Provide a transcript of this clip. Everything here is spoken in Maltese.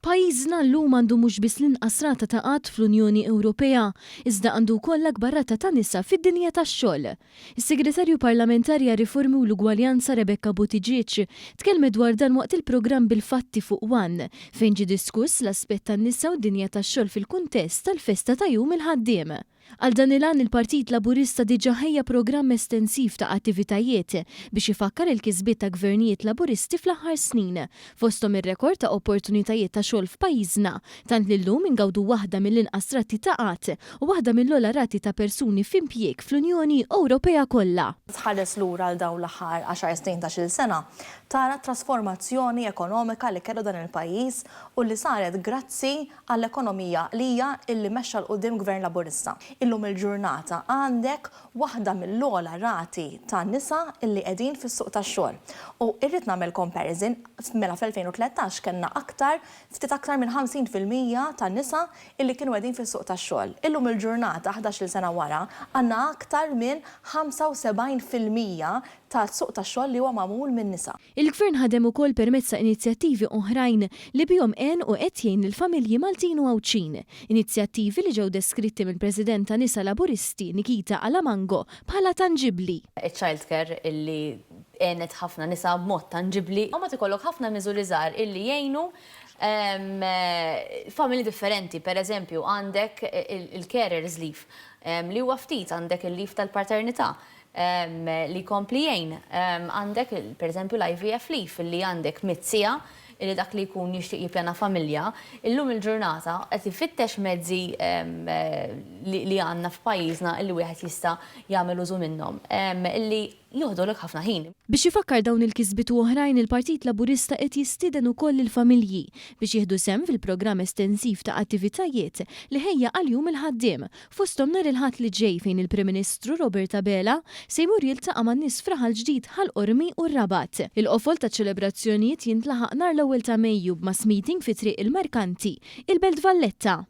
Pajjiżna llum għandu mhux biss l-inqas rata ta' qgħad fl-Unjoni Ewropea, iżda għandu wkoll l-akbar rata ta' nisa fid-dinja tax-xogħol. Is-Segretarju Parlamentari għar-Riformi u l-Ugwaljanza Rebecca Buttigieg tkellmet dwar dan waqt il-programm Bil-Fatti fuq one, fejn ġie diskuss l-aspett tan-nisa u d-dinja tax-xogħol fil-kuntest tal-festa ta' Jum il-Ħaddiem. Għal dan il-għan il-Partit Laburista diġà ħejja programm estensiv ta' attivitajiet biex ifakkar il-kisbiet ta' Gvernijiet Laburisti fl-aħħar snin, fosthom ir-rekord ta' opportunitajiet ta' xogħol f'pajjiżna, tant li llum ingawdu waħda mill-inqas rati ta' qgħad u waħda mill-ogħla rati ta' persuni f'impjieg fl-Unjoni Ewropea kollha. Tħares lura għal dawn l-aħħar għaxar snin, tnax-il sena, tara t-trasformazzjoni ekonomika li kellu dan il-pajjiż u li saret grazzi għall-ekonomija għaqlija illi mexxa 'l quddiem Gvern Laburista. Illum il-ġurnata għandek waħda mill-ogħla rati ta' nisa illi qegħdin fis-suq tax-xogħol. U irrid nagħmel comparison, mela fl-2013 kellna aktar, ftit aktar minn 50% ta' nisa illi kienu qegħdin fis-suq tax-xogħol. Illum il-ġurnata, ħdax-il sena wara, għandna aktar minn 75% tas-suq tax-xogħol li huwa magħmul minn nisa. Il-Gvern ħadem ukoll permezz ta' inizjattivi oħrajn li bihom għen u qed jgħin lill-familji Maltin u Għawdxin. Inizjattivi li ġew deskritti mill-President ta' Nisa Laburisti, Nikita Alamango, bħala tanġibbli. Iċ-child care illi għenet ħafna nisa b'mod tanġibbli. U mbagħad ikollok ħafna miżuri żgħar illi jgħinu familji differenti. Per eżempju, għandek il-carers leave li huwa ftit, għandek il-leave tal-paternità li jkompli jgħin. Għandek, pereżempju, l-IVF leave li għandek mitt siegħa li dak li jkun jixtieq jippjana familja, illum il-ġurnata qed ifittex mezzi li għandna f'pajjiżna li wieħed jista' jagħmel użu minnhom illi joħdulek ħafna ħin. Biex ifakkar dawn il-kisbiet u oħrajn il-Partit Laburista qed jistieden ukoll lill-familji biex jieħdu sehem fil-programm estensiv ta' attivitajiet li ħejja għal Jum il-Ħaddiem Fosthom nhar il-Ħadd li ġej fejn il-Prim Ministru Robert Abela se jmur jiltaqa' man-nies f'Raħal Ġdid, Ħal Qormi u r-Rabat. Il-qofol taċ-ċelebrazzjonijiet jintlaħaq nhar l-ewwel ta' Mejju b'mass meeting fi Triq il-Merkanti, il-Belt Valletta.